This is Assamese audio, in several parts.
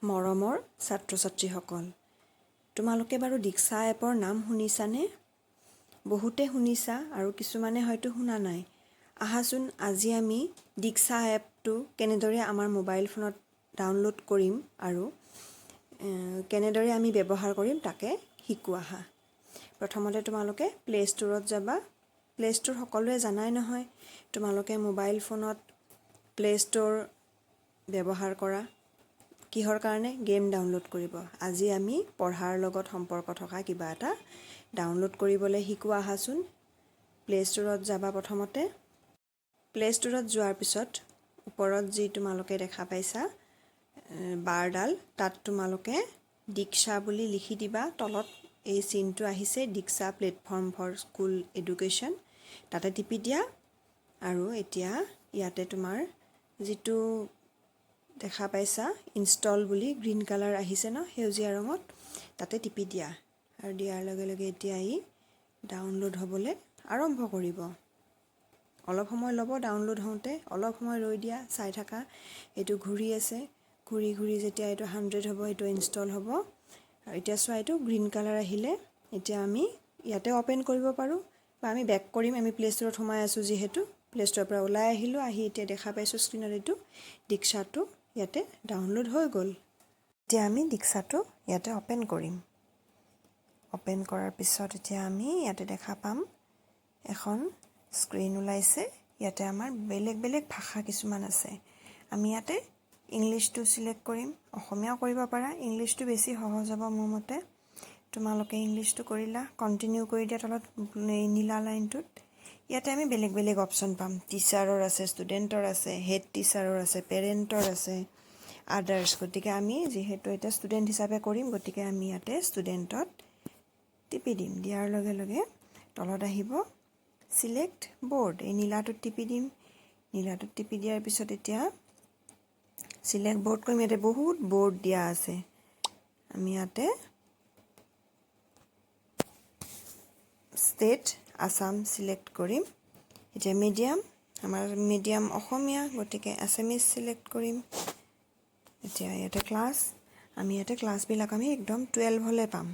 মৰমৰ ছাত্ৰ ছাত্ৰীসকল, তোমালোকে বাৰু দীক্ষা এপৰ নাম শুনিছানে? বহুতে শুনিছা আৰু কিছুমানে হয়তো শুনা নাই। আহাচোন আজি আমি দীক্ষা এপটো কেনেদৰে আমাৰ মোবাইল ফোনত ডাউনলোড কৰিম আৰু কেনেদৰে আমি ব্যৱহাৰ কৰিম তাকে শিকোঁ আহা। প্ৰথমতে তোমালোকে প্লে' ষ্ট'ৰত যাবা। প্লে' ষ্ট'ৰ সকলোৱে জানাই নহয়, তোমালোকে মোবাইল ফোনত প্লে' ষ্ট'ৰ ব্যৱহাৰ কৰা কিহৰ কাৰণে? গেম ডাউনলোড কৰিব। আজি আমি পঢ়াৰ লগত সম্পৰ্ক থকা কিবা এটা ডাউনলোড কৰিবলৈ শিকোঁ আহাচোন। প্লে' ষ্ট'ৰত যাবা প্ৰথমতে। প্লে' ষ্ট'ৰত যোৱাৰ পিছত ওপৰত যি তোমালোকে দেখা পাইছা বাৰডাল, তাত তোমালোকে দীক্ষা বুলি লিখি দিবা। তলত এই চিনটো আহিছে, দীক্ষা প্লেটফৰ্ম ফৰ স্কুল এডুকেশ্যন, তাতে টিপি দিয়া। আৰু এতিয়া ইয়াতে তোমাৰ যিটো দেখা পাইছা ইনষ্টল বুলি গ্ৰীণ কালাৰ আহিছে ন, সেউজীয়া ৰঙত, তাতে টিপি দিয়া। আৰু দিয়াৰ লগে লগে এতিয়া ই ডাউনলোড হ'বলৈ আৰম্ভ কৰিব। অলপ সময় ল'ব ডাউনলোড হওঁতে, অলপ সময় ৰৈ দিয়া, চাই থাকা। এইটো ঘূৰি আছে, ঘূৰি ঘূৰি যেতিয়া এইটো 100 হ'ব, এইটো ইনষ্টল হ'ব। আৰু এতিয়া চোৱা, এইটো গ্ৰীণ কালাৰ আহিলে। এতিয়া আমি ইয়াতে অ'পেন কৰিব পাৰোঁ বা আমি বেক কৰিম। আমি প্লে' ষ্ট'ৰত সোমাই আছোঁ যিহেতু, প্লে' ষ্ট'ৰৰ পৰা ওলাই আহিলোঁ। আহি এতিয়া দেখা পাইছোঁ স্ক্ৰীণত এইটো দীক্ষাটো ইয়াতে ডাউনলোড হৈ গ'ল। এতিয়া আমি দীক্ষাটো ইয়াতে অ'পেন কৰিম। অ'পেন কৰাৰ পিছত এতিয়া আমি ইয়াতে দেখা পাম এখন স্ক্ৰীণ ওলাইছে। ইয়াতে আমাৰ বেলেগ বেলেগ ভাষা কিছুমান আছে। আমি ইয়াতে ইংলিছটো চিলেক্ট কৰিম, অসমীয়াও কৰিব পাৰা। ইংলিছটো বেছি সহজ হ'ব মোৰ মতে। তোমালোকে ইংলিছটো কৰিলা, কণ্টিনিউ কৰি দিয়া তলত নীলা লাইনটোত। ইয়াতে আমি বেলেগ বেলেগ অপশ্যন পাম। টিচাৰৰ আছে, ষ্টুডেণ্টৰ আছে, হেড টিচাৰৰ আছে, পেৰেণ্টৰ আছে, আদাৰ্ছ। গতিকে আমি যিহেতু এতিয়া ষ্টুডেণ্ট হিচাপে কৰিম, গতিকে আমি ইয়াতে ষ্টুডেণ্টত টিপি দিম। দিয়াৰ লগে লগে তলত আহিব চিলেক্ট বৰ্ড, এই নীলাটোত টিপি দিম। নীলাটোত টিপি দিয়াৰ পিছত এতিয়া চিলেক্ট বৰ্ড কৰিম। ইয়াতে বহুত বৰ্ড দিয়া আছে। আমি ইয়াতে ষ্টেট আছাম চিলেক্ট কৰিম। এতিয়া মিডিয়াম, আমাৰ মিডিয়াম অসমীয়া, গতিকে আছামিজ চিলেক্ট কৰিম। এতিয়া ইয়াতে ক্লাছ, আমি ইয়াতে ক্লাছবিলাক আমি একদম 12লৈ পাম।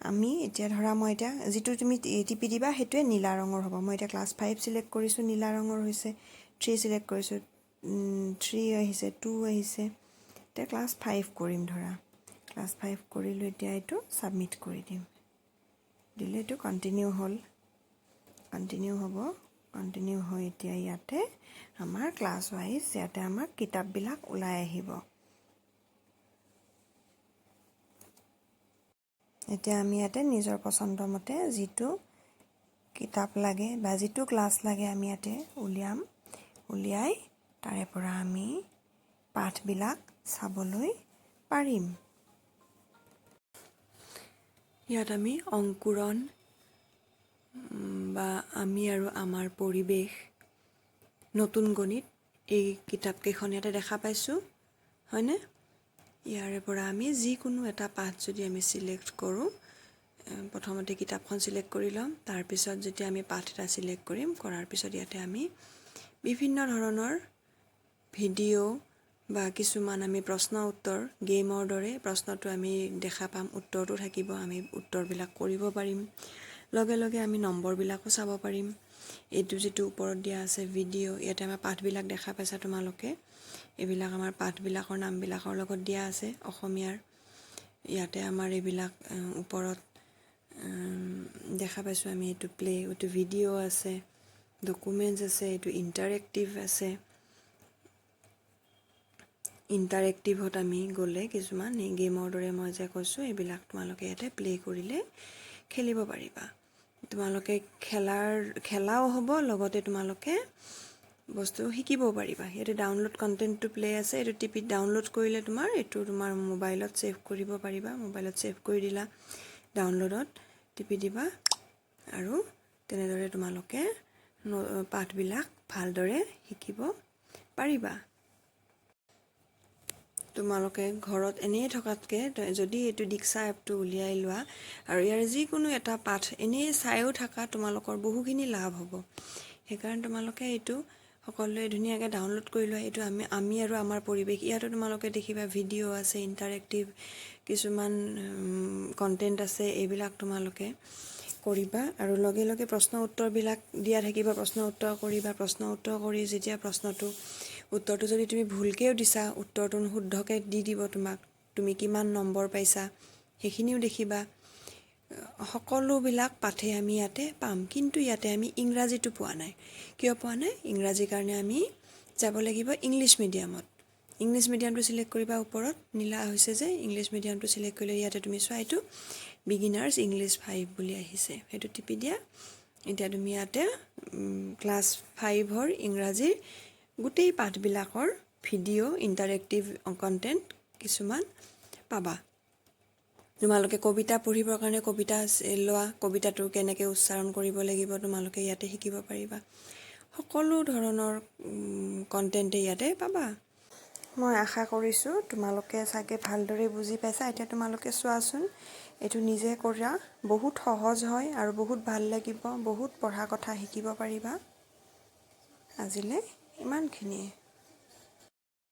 আমি এতিয়া ধৰা মই এতিয়া যিটো তুমি টিপি দিবা সেইটোৱে নীলা ৰঙৰ হ'ব। মই এতিয়া ক্লাছ 5 চিলেক্ট কৰিছোঁ, নীলা ৰঙৰ হৈছে। 3 চিলেক্ট কৰিছোঁ, 3 আহিছে, 2 আহিছে। এতিয়া ক্লাছ 5 কৰিম ধৰা, ক্লাছ 5 কৰিলোঁ। এতিয়া এইটো ছাবমিট কৰি দিম। দিলে এইটো কণ্টিনিউ হ'ল, কণ্টিনিউ হ'ব। কণ্টিনিউ হৈ এতিয়া ইয়াতে আমাৰ ক্লাছ ৱাইজ ইয়াতে আমাৰ কিতাপবিলাক ওলাই আহিব। এতিয়া আমি ইয়াতে নিজৰ পচন্দ মতে যিটো কিতাপ লাগে বা যিটো ক্লাছ লাগে আমি ইয়াতে উলিয়াম। উলিয়াই তাৰে পৰা আমি পাঠবিলাক চাবলৈ পাৰিম। ইয়াত আমি অংকুৰণ বা আমি আৰু আমাৰ পৰিৱেশ, নতুন গণিত, এই কিতাপকেইখন ইয়াতে দেখা পাইছোঁ, হয়নে? ইয়াৰে পৰা আমি যিকোনো এটা পাঠ যদি আমি চিলেক্ট কৰোঁ, প্ৰথমতে কিতাপখন চিলেক্ট কৰি ল'ম। তাৰপিছত যেতিয়া আমি পাঠ এটা চিলেক্ট কৰিম, কৰাৰ পিছত ইয়াতে আমি বিভিন্ন ধৰণৰ ভিডিঅ' বা কিছুমান আমি প্ৰশ্ন উত্তৰ, গেইমৰ দৰে প্ৰশ্নটো আমি দেখা পাম, উত্তৰটো থাকিব, আমি উত্তৰবিলাক কৰিব পাৰিম। লগে লগে আমি নম্বৰবিলাকো চাব পাৰিম। এইটো যিটো ওপৰত দিয়া আছে ভিডিঅ', ইয়াতে আমাৰ পাঠবিলাক দেখা পাইছা তোমালোকে। এইবিলাক আমাৰ পাঠবিলাকৰ নামবিলাকৰ লগত দিয়া আছে অসমীয়াৰ। ইয়াতে আমাৰ এইবিলাক ওপৰত দেখা পাইছোঁ আমি। এইটো প্লে', এইটো ভিডিঅ' আছে, ডকুমেণ্টছ আছে, এইটো ইণ্টাৰেক্টিভ আছে। ইণ্টাৰেক্টিভত আমি গ'লে কিছুমান এই গেমৰ দৰে মই যে কৈছোঁ, এইবিলাক তোমালোকে ইয়াতে প্লে' কৰিলে খেলিব পাৰিবা। তোমালোকে খেলাও হ'ব, লগতে তোমালোকে বস্তু শিকিবও পাৰিবা। ইয়াতে ডাউনলোড কণ্টেণ্টটো প্লে' আছে, এইটো টিপি ডাউনলোড কৰিলে তোমাৰ এইটো তোমাৰ মোবাইলত ছেভ কৰিব পাৰিবা। মোবাইলত ছেভ কৰি দিলা, ডাউনলোডত টিপি দিবা আৰু তেনেদৰে তোমালোকে পাঠবিলাক ভালদৰে শিকিব পাৰিবা। তোমালোকে ঘৰত এনেই থকাতকৈ যদি এইটো দীক্ষা এপটো উলিয়াই লোৱা আৰু ইয়াৰ যিকোনো এটা পাঠ এনেই চায়ো থাকা, তোমালোকৰ বহুখিনি লাভ হ'ব। সেইকাৰণে তোমালোকে এইটো সকলোৱে ধুনীয়াকৈ ডাউনলোড কৰি লোৱা। এইটো আমি আৰু আমাৰ পৰিৱেশ, ইয়াতো তোমালোকে দেখিবা ভিডিঅ' আছে, ইণ্টাৰেক্টিভ কিছুমান কণ্টেণ্ট আছে। এইবিলাক তোমালোকে কৰিবা আৰু লগে লগে প্ৰশ্ন উত্তৰবিলাক দিয়া থাকিব। প্ৰশ্ন উত্তৰ কৰিবা। প্ৰশ্ন উত্তৰ কৰি যেতিয়া প্ৰশ্নটো উত্তৰটো যদি তুমি ভুলকৈও দিছা, উত্তৰটো শুদ্ধকৈ দি দিব তোমাক। তুমি কিমান নম্বৰ পাইছা, সেইখিনিও দেখিবা। সকলোবিলাক পাঠেই আমি ইয়াতে পাম, কিন্তু ইয়াতে আমি ইংৰাজীটো পোৱা নাই। কিয় পোৱা নাই? ইংৰাজীৰ কাৰণে আমি যাব লাগিব ইংলিছ মিডিয়ামত। ইংলিছ মিডিয়ামটো চিলেক্ট কৰিবা। ওপৰত নীলা হৈছে যে, ইংলিছ মিডিয়ামটো চিলেক্ট কৰিলে ইয়াতে তুমি চোৱা, এইটো বিগিনাৰ্ছ ইংলিছ 5 বুলি আহিছে। সেইটো টিপি দিয়া। এতিয়া তুমি ইয়াতে ক্লাছ 5ৰ ইংৰাজীৰ গোটেই পাঠবিলাকৰ ভিডিঅ', ইণ্টাৰেক্টিভ কণ্টেণ্ট কিছুমান পাবা। তোমালোকে কবিতা পঢ়িবৰ কাৰণে কবিতা লোৱা, কবিতাটো কেনেকৈ উচ্চাৰণ কৰিব লাগিব, তোমালোকে ইয়াতে শিকিব পাৰিবা। সকলো ধৰণৰ কণ্টেণ্টেই ইয়াতে পাবা। মই আশা কৰিছোঁ তোমালোকে চাগে ভালদৰে বুজি পাইছা। এতিয়া তোমালোকে চোৱাচোন, এইটো নিজে কৰা বহুত সহজ হয় আৰু বহুত ভাল লাগিব, বহুত পঢ়া কথা শিকিব পাৰিবা। আজিলৈ ইমানখিনিয়ে।